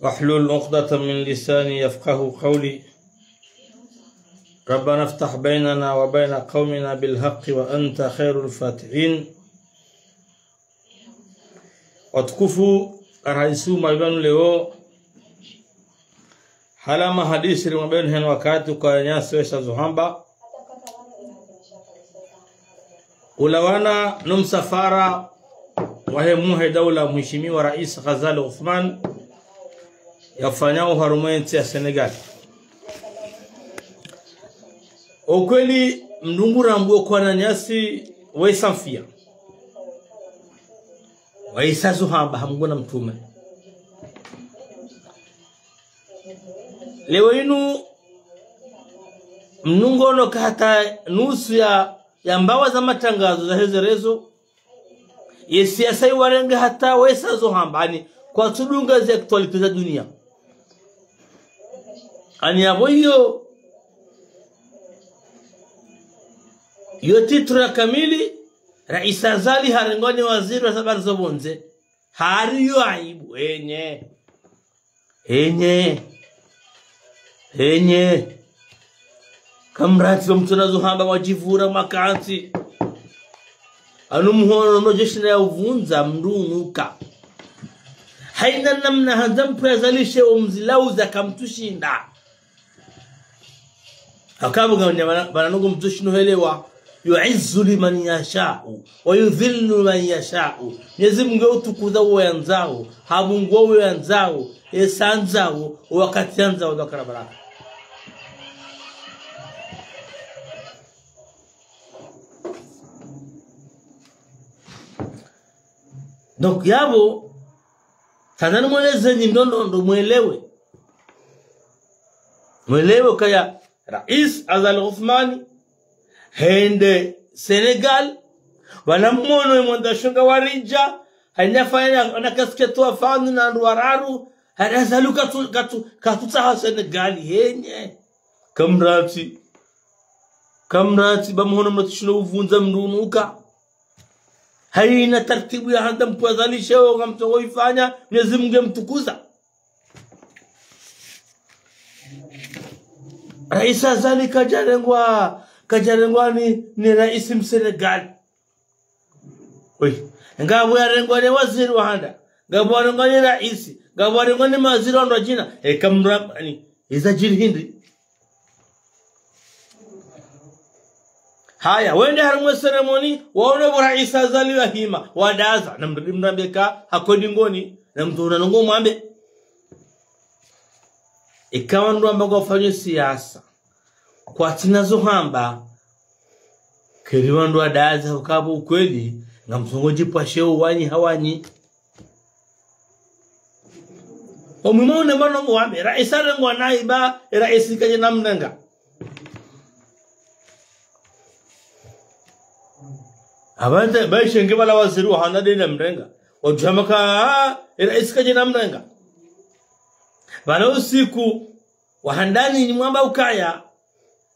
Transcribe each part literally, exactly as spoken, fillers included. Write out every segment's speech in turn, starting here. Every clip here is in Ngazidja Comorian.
واحلل عقدة من لساني يفقهوا قولي. ربنا افتح بيننا وبين قومنا بالحق وأنت خير الفاتحين. Watukufu, raisi wa mabanu leo, halafu mahadisi rimwambeni heni wakati ukaya nyasi wesa zo hamba. Ulawana no msafara wahe mhuu wahe daula, Mheshimiwa Rais Azali Assoumani, yafanyao harumwa entsi ya Senegal. Ukweli, mdru ngu rambuo ukaya nyasi wesa mfia. Wesa zo hamba ha Mngu na mtrume. Leo inu, mdru ngono ka hata nusu ya, ya mbawa za matangazo za hezerezo, ye siasa iwarenge hata wesa zo hamba, ani, kwatsudunga ze actualité za dunia. Ani yapvo iyo, iyo titre ya kamili, Rais Azali harengwa ni waziri wa habari zo pvondze. Hari yo aibu, enye. Enye. Enye. Kamratsi ba mtsona zo hamba, mwadjivura makantsi. Anu mhono no jeshi na ya uvundza mdru unuka. Haina namna handza mpwe Azali she o mzilauza kamtsushinda. Hakabu nganya bana, bana nungu mtsushinu helewa. يعز من يشاء ويذل من يشاء. Mwenyezi Mungu utukuza uwo yandzao, habungua uwo yandzao, esa yandzao, wakati yandzao, ndo kara baraka. Donc, yapvo, tsandza nimweleze nyi ndo ndo ndo mwelewe. Mwelewe ukaya Rais Azali Assoumani, hende Senegal, pvanu mwono ye mwandza shonga waridja, hanyafanya na, na kasketi wa fanu na wandru wararu, hadi Azali katsu, katsu, katsutsaha Senegal, henye. Kamratsi. Kamratsi, ba mhono mtsushinu uvundza mdru unuka. Haina tartibu ya handza mpwe Azali sheo ngamtsongo ifanya, Mwenyezi Mungu yamtukuza. Rais Azali kadjarengwa, kadjarengwa ni, ni rais Msenegal. Oi, ngapvo yarengwa ni waziri wa handa, ngapvo yarengwa ni rais, ngapvo yarengwa ni mawaziri wa ndrwadjina, e kamra, ani, iza djiri hindri. Haya, wende harimwa seremoni, waone pvo Rais Azali wahima, wadaza, na mrudi mrambe ka, hakodi ngoni, na mdru una nungu mwambe. Ika wandru wamba ngwafanyao siasa, kwatsina zo hamba, keri wandru wadaza ukapvo ukweli, ngamtsongo djipva sheo wanyi ha wanyi. Omwima une mbano ngu wambe, rais arengwa naiba, rais kadjina mrenga. Apvandza, ba ishenge pvala waziri wa handa dena mrenga. Wadjua maka, ah, rais kadjina mrenga. Pvala usiku, wa handani ni mwamba ukaya,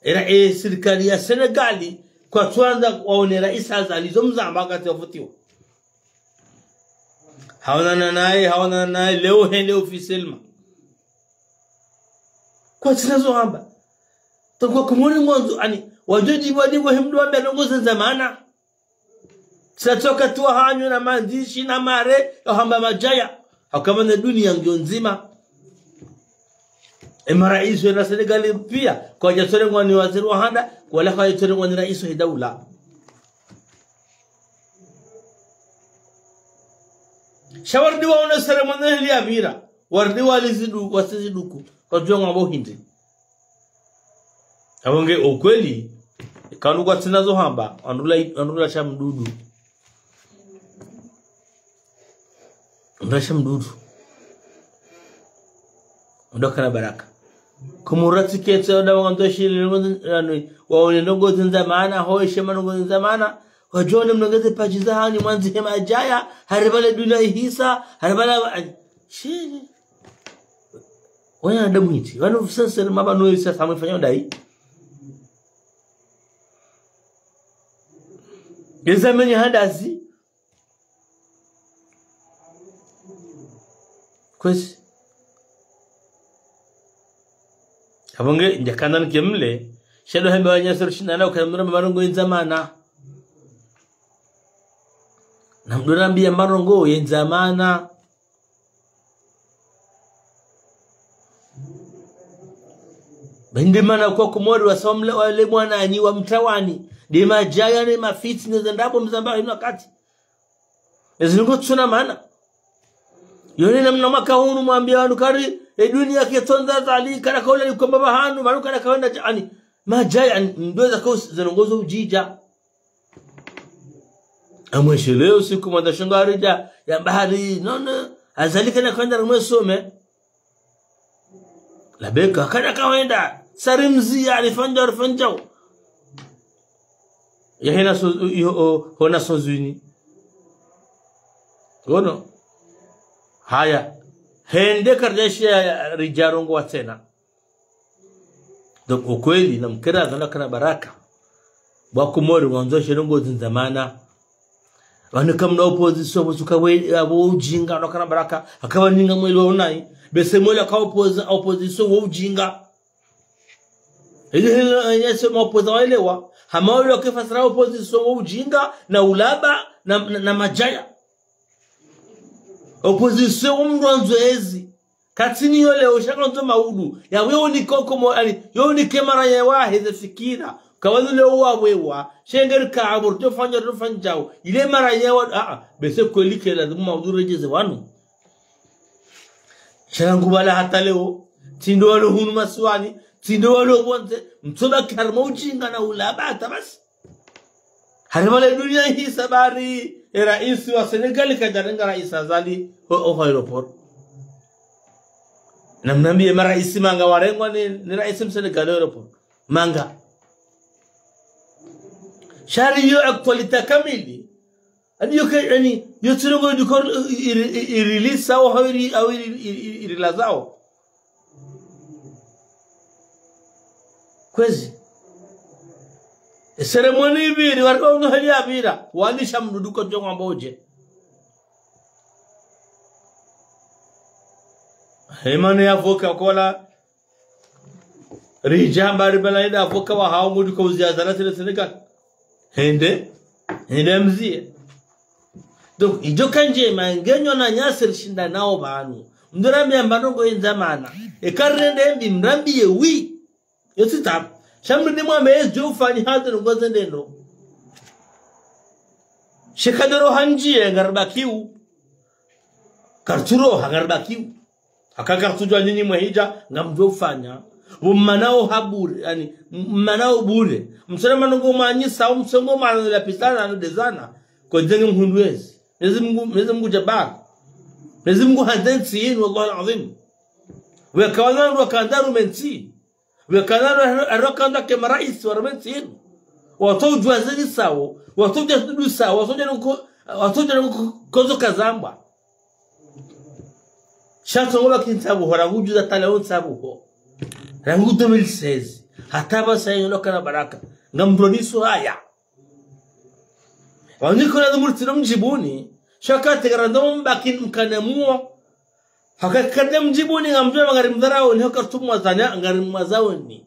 era, e, sirikali ya Senegali, kwatsuandza waone Rais Azali, zo mzamba wakati wavutiwa. Haonana naye, haonana naye, leo hende officiellement. Kwatsina zo hamba. Tokwa kumoni ngwandzo, ani, wadjodji wadji kwa himdru wambe ndrongo zendza maana. Satsoka tuwa hanyu na mandzishi na mare, ya hamba madjaya. Hakama na dunia ngiyo ndzima. E marais wena Senegali pia, kwadjatsorengwa ni waziri wa handa, wala kwadjatsorengwa ni rais wa daula. Sha warudi waone seremoni ili yapvira, warudi walizidu, wasiziduku, kwadjua ngwambo hindri. Apvo nge ukweli, kanu kwatsina zo hamba, wandru la, wandru la sha mdudu. Wandru la sha mdudu. Wandru kana baraka. Kumura tiketi ya dawa ngando shili, ano, waone ndrongo zendza maana, hoeshe ma ndrongo zendza maana, wadjone mlongeze paji za hanyu, mwandzi hema djaya, hari pvale dunia ihisa, hari pvale, shili. Wanadamu hindri, wanu sasa maba no isa samwe fanya ndai. Eza menye handazi. Kwezi. Apvo nge, ndjakandza nike mle, sha ndo hamba wananyasi rishindana ukaya mdru nambiye marongo yendza mana. Na mdru nambiye marongo yendza mana. Ba inde mana kwa Komori wasa wamle wale mwananyi wa mtawani. Nde madjaya ne mafitna ze ndrabo mzambao inu wakati. Ezi ndrongoo tsina mana. Yo ne namna mwaka hunu mwambiya wanu kari, e duniya ketsondza zali, kana kaula likomba pvahanu, pvanu kana kawenda dja, ani, madjaya, ani, ndo eza kausi, ze ndrongoo zo udjidja. Amwesheleo siku mwandza shonga haridja, ya bahari, non, non, Azali kana kawenda rumwe some. Labeka, kana kawenda, sa rimziya, rifanyao, rifanyao. Ya hena so, yo, o, hona so zwini. Ono. Haya. Hende Kardashian ridjarongowa tsena. Donc, ukweli, namkere zana kana baraka. Bo wa Komori, wandzo she ndrongoo zindza mana. Wanu kamna opposition, pvo suka we, abo ujinga, no kana baraka. Akawa ninga mweli wa unayi. Bese mweli akawa opposi-, opposition wa ujinga. Ili hilo, eh, yese ma opposants waelewa. Hama wale wakifasira opposition wa ujinga, na ulaba, na, na, na madjaya. Opposition wa mdru wandzo ezi. Katsini yo leo, shaka ndzo maudu. Ya wewe unike Komori, ani, yo unike maraya wahe ze fikira. Kawazu leo wa wewa. Shengeri ka abor, tofanya, tofanya djao. Ile maraya wa, a, a. Bese kweli ke lazimu maudu redjeze wanu. Sha rangu pvala hata leo, tsi ndo walo hunu masiwani, tsi ndo walo pvondze, mtsobaki harimwa ujinga na ulaba hata basi. Harimwa le duniya hisa bari, e raisi wa Senegal kadjarenga raisi Azali, ho, ho, ho aéroport. Namnambiye maraisi manga warengwa ni, ni raisi Msenegal ho aéroport. Manga. Sha ri yo actualité kamili, ani yo ke, ani, yo tsi ndrongoo duka iri, iri, iri, irilisa, au iri, au iri, iri, iri, irilazao. Kwezi. E cérémonie ipviri, wariko unu heli yapvira, walisha mdru duka djongo ambao udje. Hemane ya avocat kola, ridjamba ribala ida avocat wa hao mdru kauziya zana tele Senegal. Hende, hende mziye. Donc, idjo ka ndjema, nge nyi wananyasi rishindanao pvanu. Mdru nambiye mba ndrongoo yendza mana. Eka rende mbi, mrambiye wi. Yo tsi tabu. Sha mdru ni mwambe ezi djo ufanyi hata ndrongoo zende ndro. Sheka ndro handjiye ngaribakiu. Kartsuroha ngaribakiu. Haka kartsudjuwa nyinyi mwehidja, ngamdjo ufanya. Bo mmanao ha bure, ani, m-, mmanao bure. Msona manongo manyisa, o msongo mwana la pisana, ano dezana. Kwa djenge mhundru ezi. Mezi Mngu, Mezi Mngu Jabbar. Mezi Mngu handze ntsi yinu, wallahi al-azim. Weka wana ndo wakandza rume ntsi. Weka wana ndo wakandza ke maraisi wa rume ntsi yinu. Watsodjuwa zeni sawo, watsodjuwa dudu sawo, watsodjuwa nuko, watsodjuwa nuko kozo kazambwa. Sha tsongo baki ntsabuho, rangu djuza tala o ntsabuho. Rangu deux mille seize. Hata pvasa yinu kana baraka. Ngamdroniso haya. Waniko na dhumuri tsino mdjibuni. Sha kati karanda mbaki mkane muo. Haka karanda mdjibuni ngamdjuwa ngari mdharao ni haka tumwa zanya ngari mwazaoni.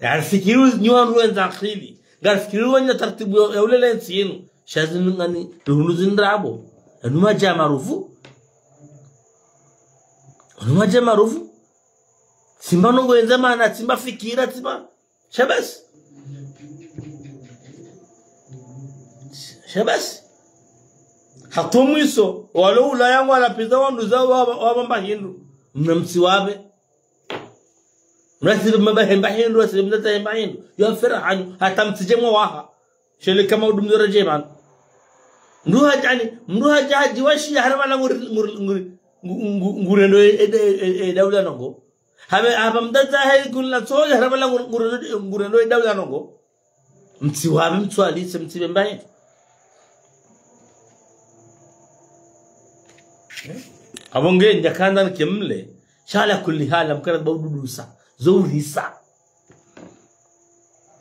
Ngarifikiri nyi wandru wendza akhili. Ngarifikiri wanya taratibu ya, ya ulele ntsi yinu. Sha zinu ngani, ruhunu zindrabo. Anu madja marufu. Anu madja marufu. Tsi mba ndrongoo yendza mana, tsi mba fikira, tsi mba. Sha basi. Sha basi. Hata mwiso, walo ula yangu wala pviza wandru za wa, wa, wa mba hindru. Mna mtsi wabe. Mrasili mbaba hemba hindru, rasili mdzadze hemba hindru. Yo afera hanyu, hata mtsidje mwawaha. Shele kama udu mdru redje pvanu. Mdru hadja ani, mdru hadja hadji washiya harumwa la nguri, nguri, nguri, ngu-, ngu-, ngurendo e, e, e, e, e, daula ndrongo. Habe, haba mdzadze hayi kula tsoya harumwa la nguri, nguri, ngurendo e daula ndrongo. Mtsi wabe mtswalise, mtsi be mbaye. Apvo nge ndjakandza nike mle, sha ala kulli hali, mkana ba ududusa, zo urisa.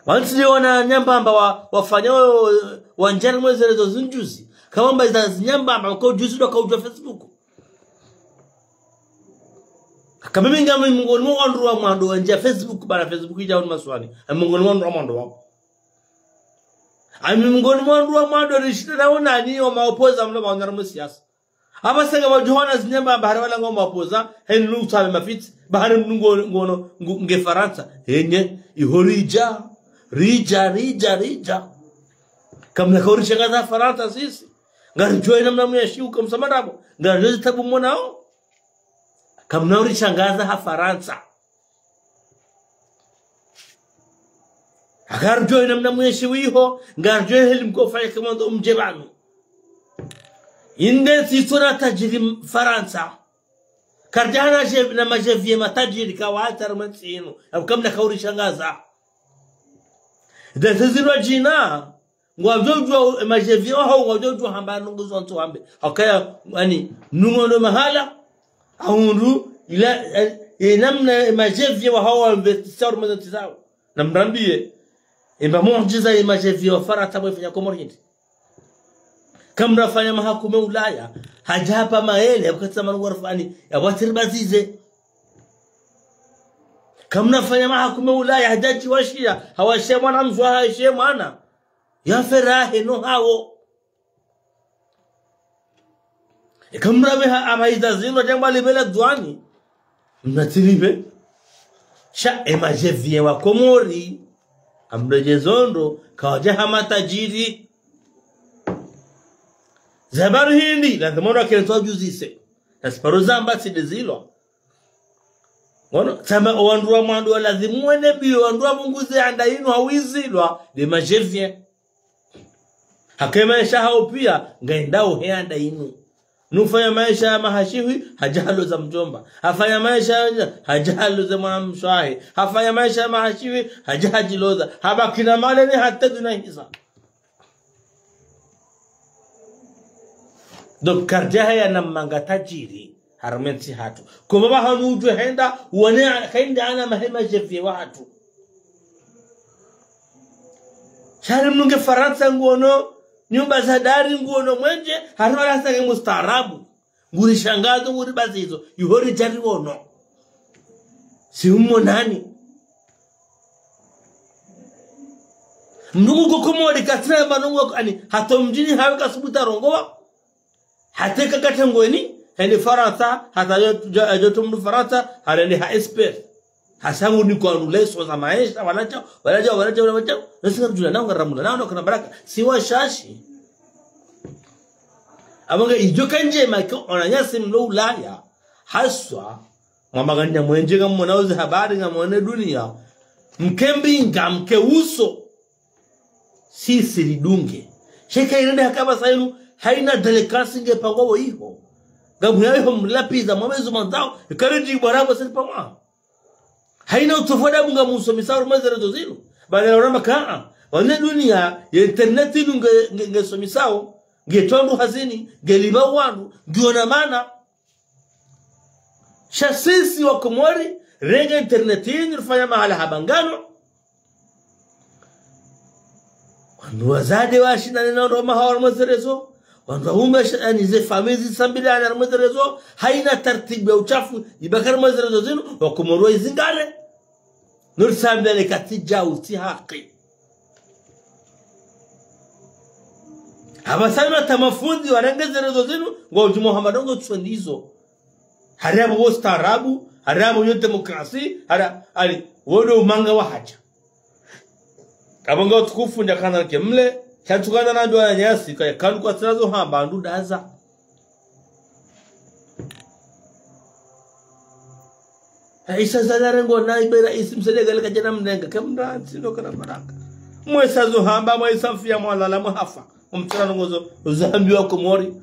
Wantsi leo wana nyambamba wa, wafanya wa, wa ndjani mwezele zo zindjuzi. Kawamba iza zinyambamba, waka udjuzi ndo waka udjuwa Facebook. Kamwe mi ngami mongoni mwa wandru wa mwando wandjia Facebook, bana Facebook idja hunu masiwani. Ami mongoni mwa wandru wa mwando wao. Ami mongoni mwa wandru wa mwando rishinda na wonani wa maopoza mlo maonara mwe siasa. Apvasa ngapvo djuhana zinyamba bahari wala ngo maopoza, heni lu tsabe mafiti, bahari mnu ngo, ngono, ngu, nge Farantsa. Henye, iho ridja, ridja, ridja, ridja. Kamna kauri shangaza Farantsa sisi. Ngaridjuwa ina mna muyashiu kamsama ndrabo. Ngaridjuwa zitabu monao. Kamna uri shangaza ha Farantsa. Ngaridjuwa ina mna muyashiu iho, ngaridjuwa heli mkofanya kamando mdje pvanu. Inde sisona tajiri Farantsa. Karidjahana je, na majeviye matajiri kawatsa harumwa ntsi inu. Abu kamna kauri shangaza. Inde sisi ndo djina. Ngwadjo djuwa, e, majeviye waho, ngwadjo djuwa hamba nungu zontsi wambe. Hakaya, ani, nungu ndo mahala, ahundu, ila, e, e, namna, e, majeviye waho wambe, tisa harumwa zontsi zao. Namrambiye, imba mujiza e majeviye wa Farantsa mwe fanya Komori hindri. Kamna fanya mahakume Ulaya, hadja hapva maele, ya kukatsa manungu warfani, ya watiri bazize. Kamna fanya mahakume Ulaya, hadja djiwashiya, hawashiya mwana mzwa, hawashiya mwana. Ya ferahe no hawo. Eka mrapve ha, apvahiza zinu, tengwa libela dwani. Mna tsi lipve. Sha e majeviye wa Komori. Amredje zondo, kawadja ha matajiri. Zabaru hindri, lazima ndo akentsi wadjuzise. Na siparo zamba tsi ndezilo. Ngono, tsamba o wandru wa mwando wa lazimu wene biyo, wandru wa munguze anda inu hawizilwa, nde majeviye. Hake maesha hawo piya, ngayendao he anda inu. Nufanya maesha ya mahashiwi, hadja haloza mdjomba. Hafanya maesha ya, hadja haloza mwana mshe wahe. Hafanya maesha ya mahashiwi, hadja hadjiloza. Habaki na mali ni hata duna hisa. Donc, karidja haya na manga tajiri. Harumwa entsi hatru. Ko baba hanu udjuwe henda, wane henda ana mahe majeviye wahatru. Shari mnu nge Farantsa nguono, nyumba za dari nguono mwenje, harumwa rasa nge mustaarabu. Nguri shangazo, nguri bazizo, iho ridja riwono. Si umonani. Mnu ngu Komori katsina mba nungu, ani, hata mdjini hawe kasubutu rongowa. Hata eka katengweni, hende Farantsa, hata yo, yo, yo tumdu Farantsa, harende ha expert. Hasa ngu ni kwa nuleso za maesha, wala dja, wala dja, wala dja, wala dja. Nasi ngarudjula nao, ngaramula nao, nao kana baraka. Si washashi. Abonga idjo kandje make wananyasi mlo Ulaya. Haswa, mwamaganya mwenje ngamwona uzi habari ngamwone dunia. Mke mbinga, mke uso. Sisi ridunge. Sheka irende haka apvasa inu, haina délinquance nge pangwa wo iho. Ngamhuya iho mlapviza, mwamezo mandzao, ikari djibwa rabo siri pangwa. Haina utovu wa adabu ngamusomisao harumwa ze réseaux zinu. Bana uramba kaa, wane dunia, ya internet inu nge, nge, nge somisao, nge twandu hazini, nge liba wandru, ngiona mana. Sha sisi wa Komori, renge internet inu, rifanya mahala haba ngano. Wandru wazade washindane na wandru wa mahawa harumwa ze réseaux. Wandru waume washa-, ani ze famille zisambilane harumwa ze réseaux. Haina tartibu ya ushafu, ibaki harumwa ze réseaux zinu, wa Komori wa izingare. Nuri sambilane katsi djau tsi haki. Apvasa inu hata mafundi warenge ze réseaux zinu, ngwa udji Muhammad ngo tso ndizo. Hari apvo wo ustaarabu, hari apvo yo démocratie, hari, hari, wo ndo umanga wa hadja. Apvo nga utukufu ndja kana ke mle, sha ntsukana na ndo wananyasi, kaya kanu kwatsina zo hamba ndu daza. Ha, isa zana rengo na ibera isi msele gale kadjana mnenga, ke mndra ntsi ndo kana baraka. Mwesa zo hamba, mwesa mfiya mwalala, mwahafa. Omtsana nongozo, uzahambi wa Komori.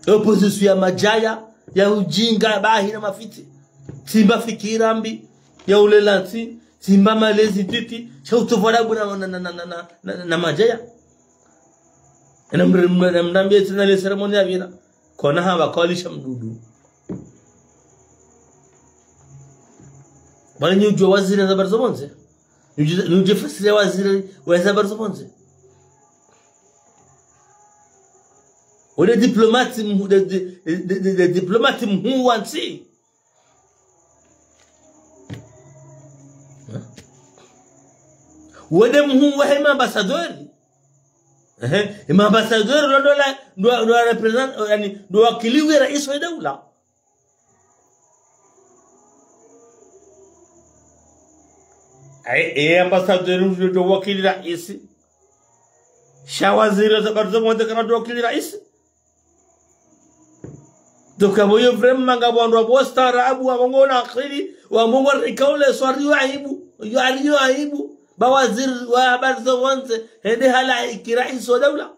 Opposition ya madjaya, ya ujinga, bahi na mafiti. Tsimba fikira mbi, ya ulela ntsi, tsimba malezi ntiti, sha utovu wa adabu na, na, na madjaya. Ena mre-, mre-, mrambiye tsena le cérémonie ya pvira. Kona hamba kwalisha mdudu. Bwana nyi udjuwa waziri wa ze habari zo pvondze. Nyi udjuwa, nyi udjuwa fasiri ya waziri wa ze habari zo pvondze. Ule diplomate mhu-, de, de, de, de, de diplomate mhuu wa ntsi. Wende mhuu wahe maambassadeur. Ehe, maambassadeur ndo, ndo la, ndo, ndo represent, yaani, ndo wakili wa raisi wa daula. Ayi, e ambassadeur ndo, ndo wakili raisi. Sha waziri wa habari zo mwende kana ndo wakili raisi. Donc, abo yo vraiment ngapvo wandru wapvo staarabu, wapvo ngwona akili, wapvo ngwarikaule swari yo aibu, yo ari yo aibu. Ba waziri wa habari zo mwende, hende halaiki raisi wa daula.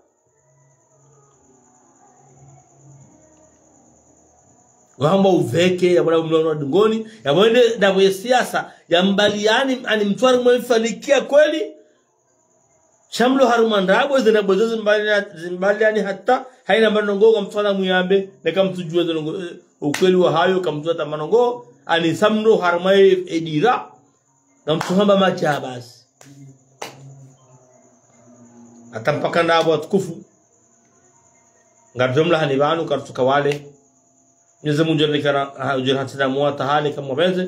Wamba upveke, ya mwana mlono wa dingoni, ya mwende ndapvo ye siasa, ya mbali yaani, ani mtwari mwe mfanikia kweli. Sha mlo harumwa ndrabo, ze ndrabo zo zimbali na, zimbali yaani hata, haina manongo kamtsona muyambe, neka mtsudjuwa ze nongo, eh, ukweli wa hayo, kamtsona ta manongo, ani sa mlo harumwa e, e dira, na mtsuhamba macha basi. Hata mpaka ndrabo watukufu. Ngarudjo mlahani pvanu, karutsuka wale. Mwenyezi Mungu udjo rikana, ha, udjo rahatsina mwa tahali kamwe pvendze.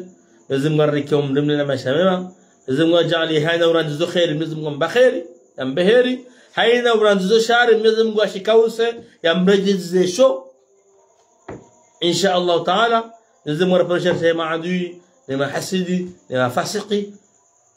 Mwenyezi Mungu arinike umri mnene na maesha mema. Mwenyezi Mungu adjaanli haina urandzizo kheri, Mwenyezi Mungu ambe kheri, ambe heri. Haina urandzizo shari, Mwenyezi Mungu ashikause, yamredjeze sho. Insha Allah Taala, Mwenyezi Mungu aripveshe ne maadui, ne mahasidi, ne mafasiki.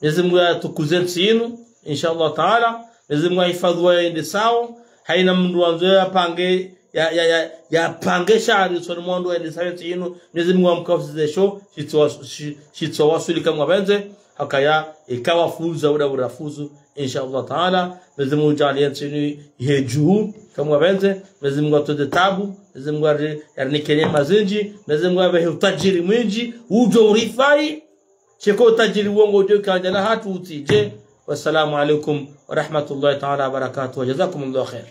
Mwenyezi Mungu atukuze ntsi inu, insha Allah Taala. Mwenyezi Mungu ahifadhwi waendesao. Haina mndru wandzo yapange, ya, ya, ya, yapange shari usoni mwa wandru waendesao ntsi inu. Mwenyezi Mungu amkausize sho, shitso wa-, shi-, shitso wasuli kamwe pvendze. Hakaya, ikawa fuza uda ura fuzu, insha Allah Taala. Mwenyezi Mungu udjaanli ntsi inu ihe dju kamwe pvendze. Mwenyezi Mungu atowe tabu. Mwenyezi Mungu ari-, yarinike neema zindji. Mwenyezi Mungu apvehe utajiri mwindji, udjo urifai. Sheka utajiri wo ngodjo kandja na hatru utsidje. Wassalamu alaikum wa rahmatullahi taala wa barakatuh. Wa jazakumullahu khair.